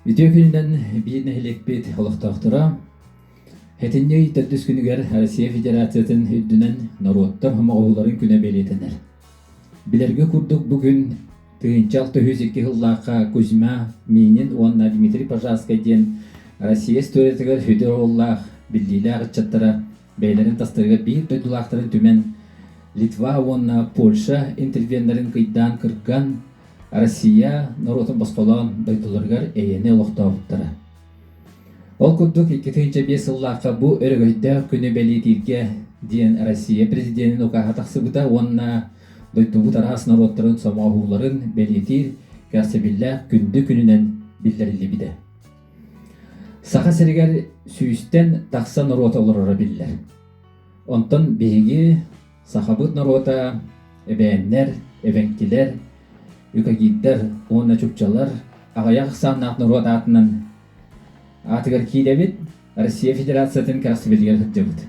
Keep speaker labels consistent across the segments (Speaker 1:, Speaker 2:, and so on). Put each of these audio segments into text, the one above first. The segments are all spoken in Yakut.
Speaker 1: Үтүө күнүнэн биир нэһилиэкпит олохтоохторо Сэтинньи ый төрдүс күнүгэр Россия Федерациятын үрдүнэн норуоттар хомоҕоһууларын күнэ бэлиэтэнэр. Билэргэ курдук бу күн 1602 сыллаахха Кузьма Минин уонна Дмитрий Пожарскай диэн Россия историятыгар сүдү оруоллаах биллиилээх ыччаттара бэйэлэрин тастарыгар биир дойдулаахтарын түмэн Литва уонна Польша интервеннэрин кыйдаан кырган Россия норуотун босхолоон дойдуларыгар эйэни олохтообуттара. Ол курдук 2005 сыллаахха бу өрөгөйдөөх күнү бэлиэтииргэ диэн Россия президенин укааһа тахсыбыта уонна дойдубут араас норуоттарын сомоҕолоһууларын бэлиэтиир кэрэхсэбиллээх күндү күнүнэн биллэриллибитэ. Саха сиригэр сүүстэн тахса норуот олороро биллэр. Онтон биһиги сахабыт норуота эбээннэр, эбэҥкилэр, юкагирдар уонна чукчалар аҕыйах ахсааннаах норуот аатынан аатыгар киирэбит, Россия Федерациятын кэрэхсэбилигэр сылдьабыт.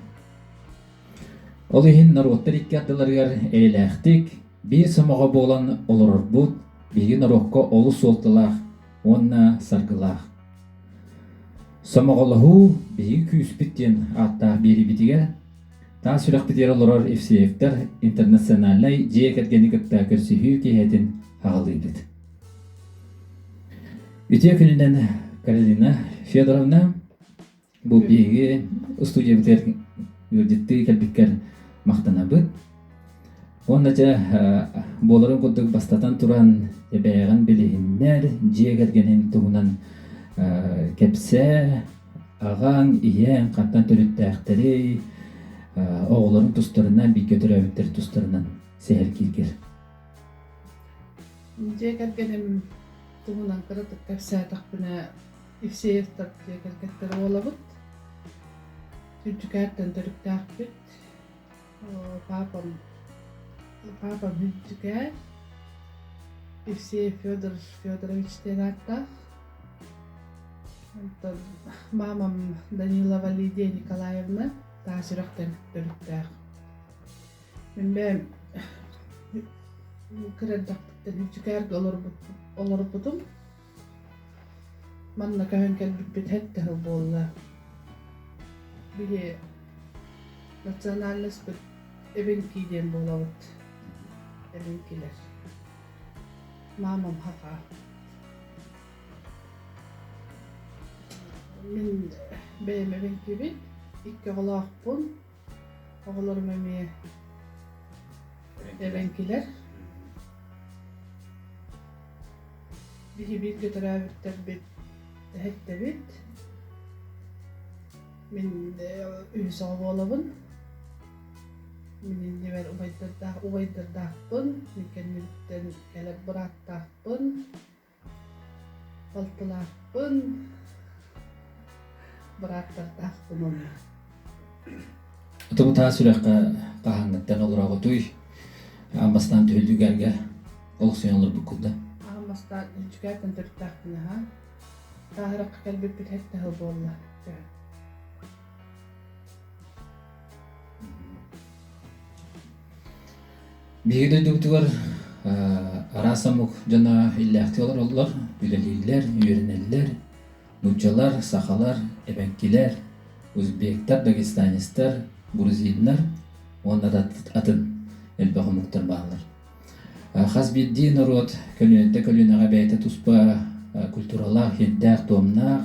Speaker 1: Ол иһин норуоттар икки ардыларыгар эйэлээхтик, биир сомоҕо буолан олорорбут биһиги норуокка олус суолталаах уонна саргылаах. Сомоҕолоһуу биһиги күүспүт диэн ааттаах биэриибитигэр таас сүрэхпитигэр олорор Евсеевтэр интернациональнай дьиэ кэргэни кытта көрсүһүү киэһэтин аҕалыыбыт. Үтүө күнүнэн Каролина Федоровна Бу биһиги студиябытыгар ыалдьыттыы кэлбиккэр махтанабыт. Уонна дьэ буоларын курдук бастатан туран бэйэҕин билиһиннэр, дьиэ кэргэнин туһунан кэпсээ, аҕаҥ, ийэҥ хантан төрүттээхтэрий, оҕолорун тустарынан, бииргэ төрөөбүттэр тустарынан сэһэргииргэр.
Speaker 2: Дьиэ кэргэним туһунан кыратык кэпсээтэхпинэ, Евсеевтар дьиэ кэргэттэрэ буолабыт. Сүлдьүкээртэн төрүттээхпит. Папам папам Сүлдьүкээр, Евсеев Федор Федорович диэн ааттаах. Онтон мамам Данилова Лидия Николаевна таас үрэхтэн төрүттээх. Мин бэйэм кыра эрдэхпиттэн Сүлдьүкээргэ олорбутум. Манна көһөн кэлбиппит сэттэ сыл буолла. Биһи национальноспыт эбэҥки диэн буолабыт. Эбэҥкилэр. Маамам саха. Мин бэйэм эбэҥкибин, икки оҕолоохпун. Оҕолорум эмиэ эбэҥкилэр. Биһи бииргэ төрөөбүттэрбит эһэттэбит. Мин үһүс оҕо буолабын. Мин иннибэр убайдардаах убайдардаахпын, мин кэннибиттэн кэлэр бырааттаахпын. Балтылаахпын, бырааттардаахпын уонна.
Speaker 1: Тобу таас үрэххэ хаһааҥҥыттан олороҕутуй? Аан бастаан түһүллүгэргэ олохсуйан олорбуккут да?
Speaker 2: Аан бастаан үчүгэйтэн төрүттээхпин аһа. Тааһырахха кэлбиппит сэттэ сыл буолла.
Speaker 1: Биһиги дойдубутугар араас омук дьоно иллээхтик олороллор, үлэлииллэр, үөрэнэллэр. Нууччалар, сахалар, эбэҥкилэр, узбектар, дагестанецтар, грузиннар уонна да атын элбэх омуктар бааллар. Хас биирдии норуот көлүөнэттэн көлүөнэҕэ бэйэтэ туспа культуралаах, сиэрдээх-туомнаах,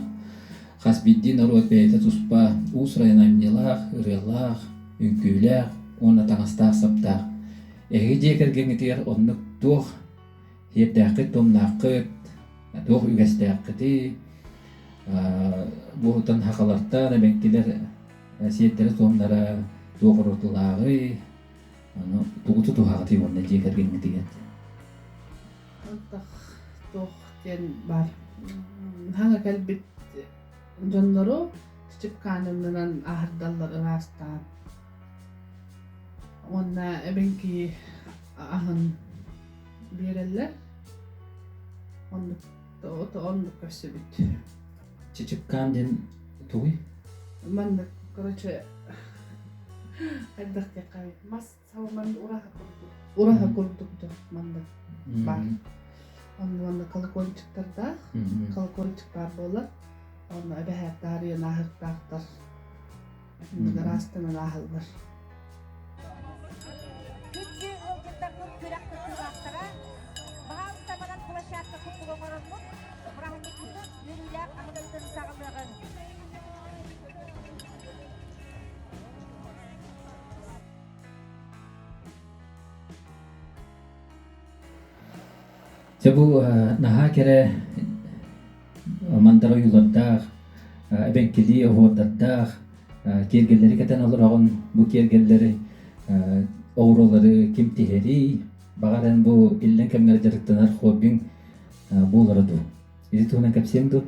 Speaker 1: хас биирдии норуот бэйэтэ туспа уус-уран айымньылаах, ырыалаах, үҥкүүлээх уонна таҥастаах-саптаах. Эһиги дьиэ кэргэҥҥитигэр оннук туох сиэрдээххит-туомнааххыт, туох үгэстээххитий, буутан сахалартан эбэҥкилэр сиэрдэрэ-туомнара туох уратылааҕый, Ону тугу тутуһаҕытый уонна дьиэ кэргэҥҥитигэр?
Speaker 2: Антах туох диэн баар хаҥа кэлбит дьоннору чычыпкаанынан аһардаллар ыраастаан уонна эбэҥки аһын биэрэллэр оннук оннук көрсүбүт
Speaker 1: Чычыпкаан диэн тугуй?
Speaker 2: Маннык короче хайдах диэххэ мас салман ураһа курдук ураһа курдук да маннык баар. Онно манна колокольчиктардаах, колокольчик баар буолар. Онно эбэһээт таарыйан ааһыктаахтар. Ыраастан ааһаллар.
Speaker 3: Күндү ыалдьыттарбыт күрэх кыттыылаахтара, баһаалыста баран площадка курдук оҥороммут, бырааһынньыкпытын үөрүүлээх аһылыктын саҕалыаҕыҥ.
Speaker 1: Дьэ бу наһаа кэрэ мандар ойуулардаах, эбэҥкилии оһуордардаах киэргэллэри кэтэн олороҕун. Бу киэргэллэри оҕуруолары ким тиһэрий? Баҕар эн бу иллэҥ кэмҥэр дьарыктанар хоббиҥ буолара дуу? Ити туһунан кэпсиэҥ дуу?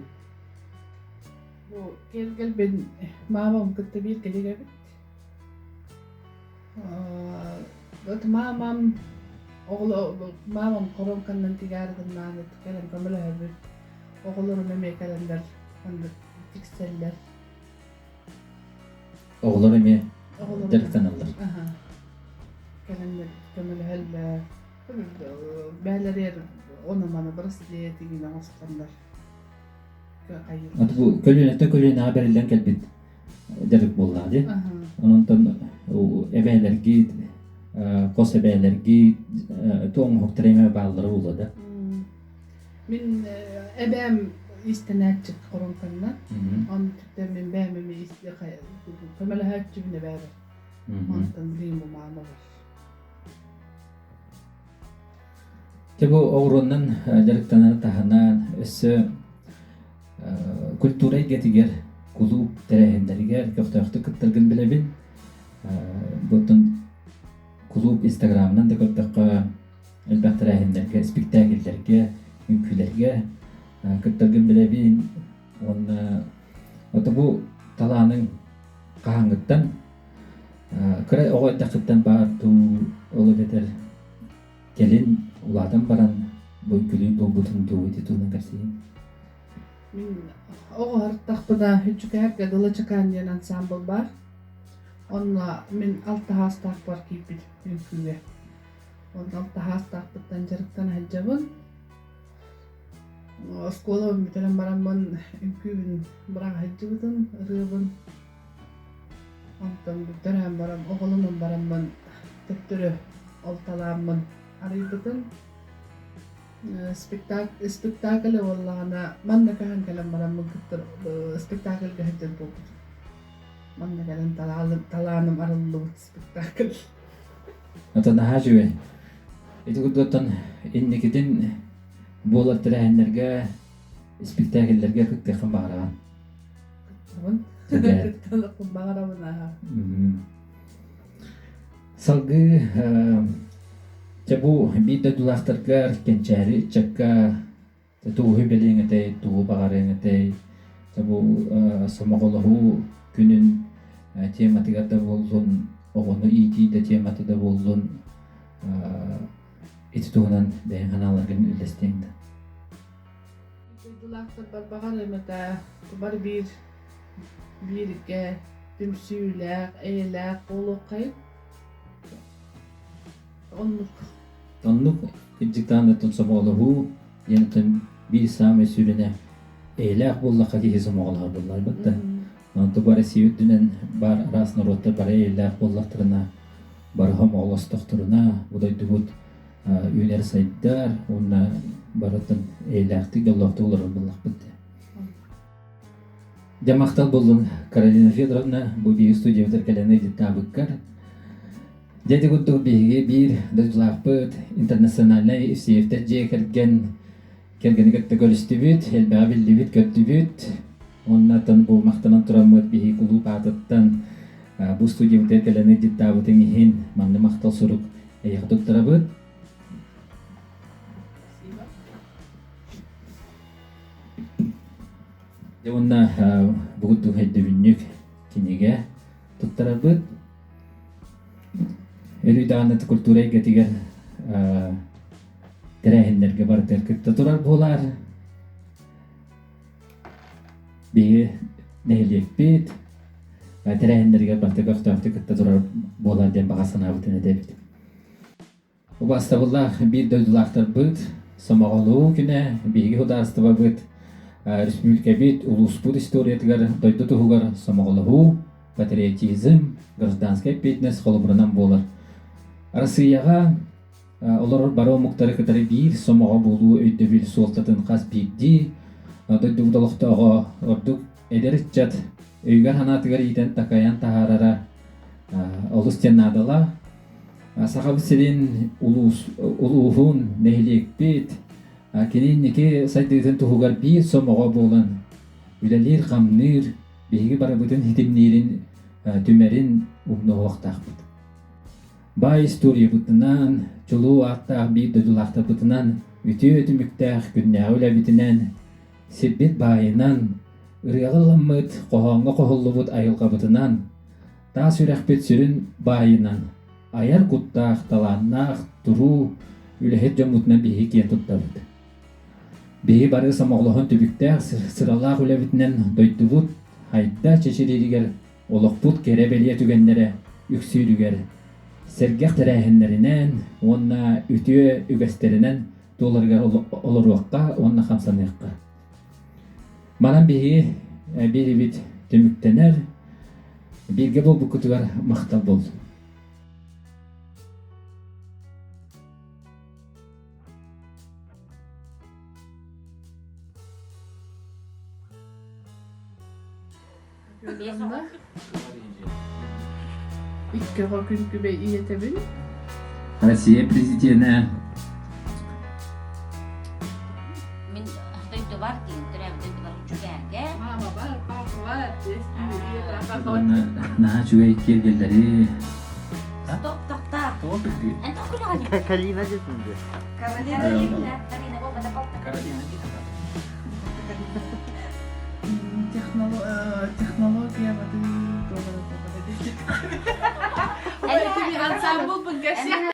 Speaker 2: Бу киэргэлбин маамам кытта бииргэ тигэбит. Вот маамам оҕоло маамам хоруоҥканнан тигээри гыннаан кэлэн көмөлөһөбүт. Оҕолорум эмиэ кэлэннэр маннык тиксэллэр.
Speaker 1: Оҕолор эмиэ дьарыктаналлар.
Speaker 2: Аха. Кэлэннэр көмөлөһөллөр. Бээлэригэр ону-маны браслет игин оҥостоннор.
Speaker 1: Аты бу көлүөнэттэн көлүөнэҕэ бэриллэн кэлбит дьарык буоллаҕа дии. Онон эбээлэргит, хос эбээлэргит туох оҥоһуктара эмэ бааллара буолуо да?
Speaker 2: Мин эбээм иистэнээччи хоруоҥканна. Онтуттан мин бэйэм эмиэ көмөлөһөөччүбүн эбээбэр. Онтон билигин бу маама бар.
Speaker 1: Дьэ бу оҕуруоннан дьарыктанары таһынан өссө культура эйгэтигэр, кулууп тэрээһиннэригэр көхтөөхтүк кыттаргын билэбин. Буттун кулууп инстаграмынан да көрдөххө элбэх тэрээһиннэргэ, спектакльлэргэ, үҥкүүлэргэ кыттаргын билэбин. Уонна ото бу талааныҥ хаһааҥҥыттан кыра оҕо эрдэххиттэн баар дуу, ол эбэтэр кэлин улаатан баран бу үҥкүүлүүр буолбутун дуу ити туһунан кэпсиэҥ.
Speaker 2: Мин оҕо ырыттахпына Үчүкээргэ дылы Чакаан диэн ансаамбыл баар. Онно мин алта саастаахпар киирбит үҥкүүгэ. Онно алта саастаахпыттан дьарыктана сылдьабын. Оскуолабын бүтэрэн бараммын үҥкүүбүн быраҕа сылдьыбытым, ырыабын. Онтон бүтэрэн баран, оҕолонон бараммын төттөрү ол талааммын арыйбытым. Спектакль буоллаҕына манна көһөн кэлэн бараммын кытта спектакльга сылдьар буолбутум. Манна кэлэн талааным арыллыбыт спектакль.
Speaker 1: Ата наһаа үчүгэй. Ити курдуктан инникитин буолар тэрээһиннэргэ, испиктээкиллэргэ кыттыаххын баҕараҕын?
Speaker 2: Кыттабын. Кыттыахпын баҕарабын аһа.
Speaker 1: Салгыы дьэ бу биир дойдулаахтаргар кэнчээри ыччакка тугу бэлиэҥ этэй, тугу баҕарыаҥ этэй, дьэ бу сомоҕолоһуу күнүн тематыгар да буоллун, оҕону иитии да темата да буоллун, ити туһунан бэйэҥ санааларгын үллэстиэҥ да.
Speaker 2: Дойдулаахтарбар баҕарыам этэ, бары биир бииргэ түмсүүлээх, эйэлээх буолуоххайын. Оннук.
Speaker 1: Оннук кырдьыктаан оттон сомоҕолоһуу диэн оттон биир саамай сүрүнэ эйэлээх буоллахха киһи сомоҕолоһор буолларбыт да. Онтон бу Россия үрдүнэн баар араас норуоттар бары эйэлээх буоллахтарына, бары сомоҕолостохторуна, бу дойдубут үүнэр-сайдар уонна барытын эйэлээхтик, дьоллоохтук олорор буоллахпыт. Дьэ махтал буоллун Каролина Федоровна бу биһиги студиябытыгар кэлэн ыйдыттаабыккар. Дьэ ити курдук биһиги биир дойдулаахпыт интернациональнай Евсеевтэр дьиэ кэргэн кэргэни кытта көрүстүбүт, элбэҕи биллибит, көрдүбүт. Уонна бу махтанан тураммыт биһиги кулууп аатыттан бу студиябытыгар кэлэн ыйдыттаабытыҥ иһин манна махтал сурук эйиэхэ туттарабыт. Дьэ уонна бу курдук өйдөбүнньүк кинигэ туттарарбыт. Өрүү даҕаны культура эйгэтигэр тэрээһиннэргэ барытыгар кытта турар буолаар. Биһиги нэһилиэкпит тэрээһиннэригэр барыта көхтөөхтүк кытта турар буолар диэн баҕа санаабытын этэбит. Убаастабыллаах биир дойдулаахтарбыт, Сомоҕолоһуу күнэ биһиги судаарыстыбабыт, республикабыт, улууспут историятыгар дойду туһугар сомоҕолоһуу, патриотизм, гражданскай эппиэтинэс холобурунан буолар. Арассыыйаҕа олорор бары омуктары кытары биир сомоҕо буолуу өйдөбүл суолтатын хас биирдии дойдубут олохтооҕо ордук эдэр ыччат өйүгэр-санаатыгар иитэн такайан таһаарара олус диэн наадалаах. Сахабыт сирин улуус, улууһун, нэһилиэкпит кини инники сайдыытын туһугар биир сомоҕо буолан үлэлиир-хамныыр, биһиги барыбытын ситимниирин, түмэрин умнуохтаахпыт. Баай историябытынан, чулуу ааттаах биир дойдулаахтарбытынан, үтүө түмүктээх күннээҕи үлэбитинэн, сирбит баайынан, ырыаҕа ылламмыт, хоһооҥҥо хоһуллубут айылҕабытынан, таас үрэхпит сүрүн баайынан, айар куттаах, талааннаах, туруу үлэһит дьоммутунан биһиги киэн туттабыт. Биһиги бары сомоҕолоһон түбүктээх, сыралаах үлэбитинэн дойдубут хайда чэчирииригэр олохпут кэрэ-бэлиэ түгэннэрэ үксүүрүгэр, сэргэх тэрээһиннэринэн уонна үтүө үгэстэринэн туоларыгар олоруохха уонна хамсаныахха. Манан биһиги биэрибит түмүктэнэр, бииргэ буолбуккутугар махтал буоллун.
Speaker 2: Икки оҕо күн күбэй ийэтэбин.
Speaker 1: Россия президенэ
Speaker 3: Мин дойдубар диэн төрөөбүт дойдубар Үчүгээгэ.
Speaker 2: Маамабар, папабар,
Speaker 1: Наһаа үчүгэй киэргэллэри.
Speaker 3: Стоп, тохтоо. Эн тоҕо күлэҕин?
Speaker 4: Калина десин де.
Speaker 3: Каролина, Каролина, буолбата балта.
Speaker 1: Каролина
Speaker 2: Технология воды туолара. Ансамбл быгася.